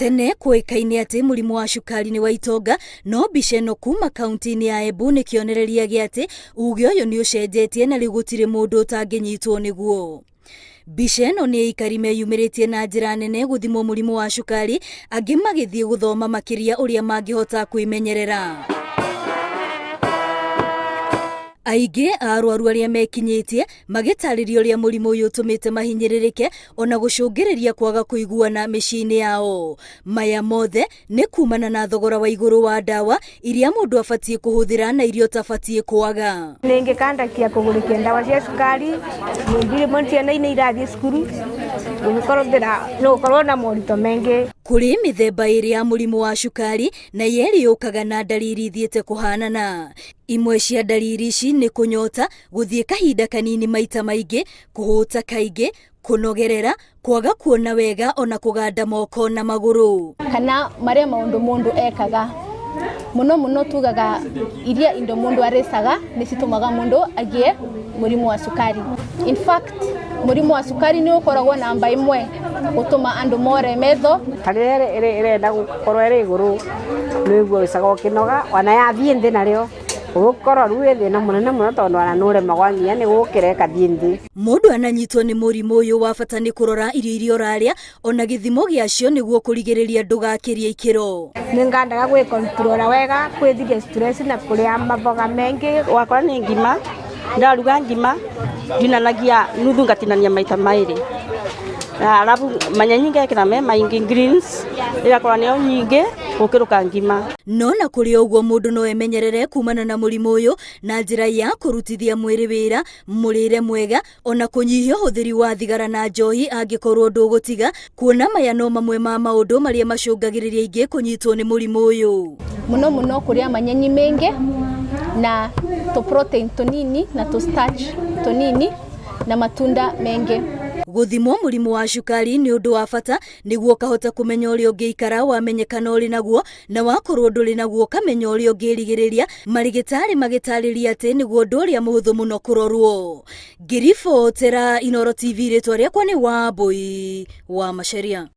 Tene kũĩkaine atĩ mũrimũ wa cukari nĩ wa itonga, no mbica ĩno kuma kaunti-inĩ ya Embu nĩ kĩonereria gĩa atĩ uge ũyũ nĩ ũcenjetie na rĩu gũtirĩ mũndũ ũtangĩnyitwo nĩguo. Mbica ĩno nĩ aikari meyumĩrĩtie na njĩra nene gũthimwo mũrimũ wa cukari, angĩ magĩthiĩ gũthoma makĩria ũrĩa mangĩhota kwĩmenyerera. Aingĩ a arwaru arĩa mekinyĩtie magĩtarĩria ũrĩa mũrimũ ũyũ ũtũmĩte mahinyĩrĩrĩke ona gũcũngĩrĩria kwaga kũiguana mĩciĩ-inĩ yao. Maya mothe nĩ kumana na thogora wa igũrũ wa ndawa iria mũndũ abatiĩ kũhũthĩra na iria ũtabatiĩ kwaga. Nĩngĩkandakia kũgũrĩkia ndawa cia cukari, ningĩ rĩmwe ciana nĩ irathiĩ cukuru, nĩgũkorwo na moritũ maingĩ. Kũrĩ mĩthemba ĩrĩ ya mũrimũ wa cukari na yerĩ yũkaga na ndariri ithiĩte kũhanana. Imwe cia ndariri ici nĩ kũnyota, gũthiĩ kahinda kanini maita maingĩ, kũhũta kaingĩ, kũnogerera, kwaga kuona wega ona kũganda moko na magũrũ. Kana marĩa maũndũ mũndũ ekaga mũno mũno tugaga iria indo mũndũ arĩcaga nĩ citũmaga mũndũ agĩe mũrimũ wa cukari. In fact, mũrimũ wa cukari nĩ ũkoragwo namba ĩmwe gũtũma andũ more metho. Ta rĩrĩa ĩrenda gũkorwo ĩrĩ igũrũ nĩguo ũicaga ũkĩnoga ona yathiĩ nthĩ narĩo ũgũkorwo rĩu wĩ thĩna mũnene mũno tondũ ona nĩ ũremagwo nginya nĩ gũkĩra ĩkathiĩ nthĩ. Mũndũ ananyitwo nĩ mũrimũ ũyũ wa bata nĩ kũrora irio iria ũrarĩa ona gĩthimo gĩacio nĩguo kũrigĩrĩria ndũgakĩrie ikĩro. Nĩ ngandaga gwĩ control wega kwĩthiria stress na kũrĩa maboga maingĩ. Wakora nĩ ngima ndaruga ngima ndinanagia nuthu ngatinania maita maĩrĩ arabu manyenyi ngekĩra me maingĩ greens ĩgakorwo nĩyo nyingĩ gũkĩrũka ngima. No na kũrĩ ũguo mũndũ no emenyerere kumana na mũrimũ ũyũ na njĩra ya kũrutithia mwĩrĩ wĩra, mũrĩre mwega ona kũnyihia ũhũthĩri wa thigara na njohi angĩkorwo ndũgũtiga, kuona maya no mamwe ma maũndũ marĩa macũngagĩrĩria aingĩ kũnyitwo nĩ mũrimũ ũyũ. Mũno mũno kũrĩa manyenyi maingĩ na tũ protein tũnini na tũ starch tũnini na matunda maingĩ. Gũthimwo mũrimũ wa cukari nĩ ũndũ wa bata nĩguo ũkahota kũmenya ũrĩa ũngĩikara wamenyekana ũrĩ naguo na wakorwo ndũrĩ naguo ũkamenya ũrĩa ũngĩrigĩrĩria, marigĩtarĩ magĩtarĩria atĩ nĩguo ũndũ ũrĩa mũhũthũ mũno kũrorwo. Ngĩribotera Inooro TV rĩtwa rĩakwa nĩ Wambũi wa Macharia.